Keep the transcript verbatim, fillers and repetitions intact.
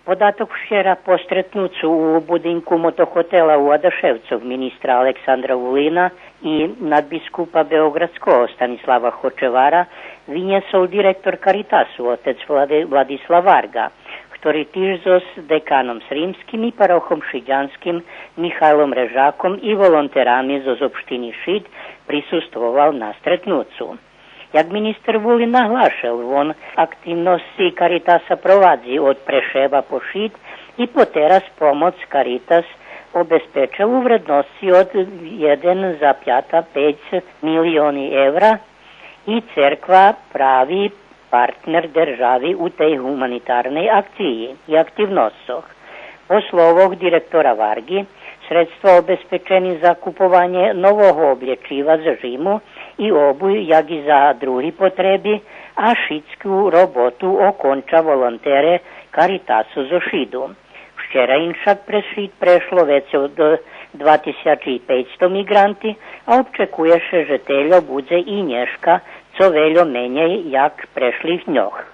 Податок вчера по стретнуцу у будинку Мотохотела у Адашевцох министра Александра Вулина и надбискупа беоґрадского Станислава Хочевара винєсол директор Каритасу, отец Влади-, Владислав Варґа, хтори тиж зоз деканом Сримским и парохом шидянским Михайлом Режаком и волонтерами зоз општини Шид присуствовал на стретнуцу. Як министер Вулин наглашел, вон активносци Каритаса провадзи од Прешева по Шид и потераз помоц Каритас обезпечел у вредносци од єден запята пейц милиони евра и церква прави партнер держави у тей гуманитарней акциї и активносцох. По словох директора Варґи, средства обезпечени за купованє нового облєчива за жиму и обуй, як и за други потреби, а шицку роботу оконча волонтере Каритасу зоз Шиду. Вчера иншак през Шид прешло вецей од два тисячи и пейцсто миґранти, а обчекує ше же тельо будзе и нєшка, цо вельо менєй як прешлих дньох.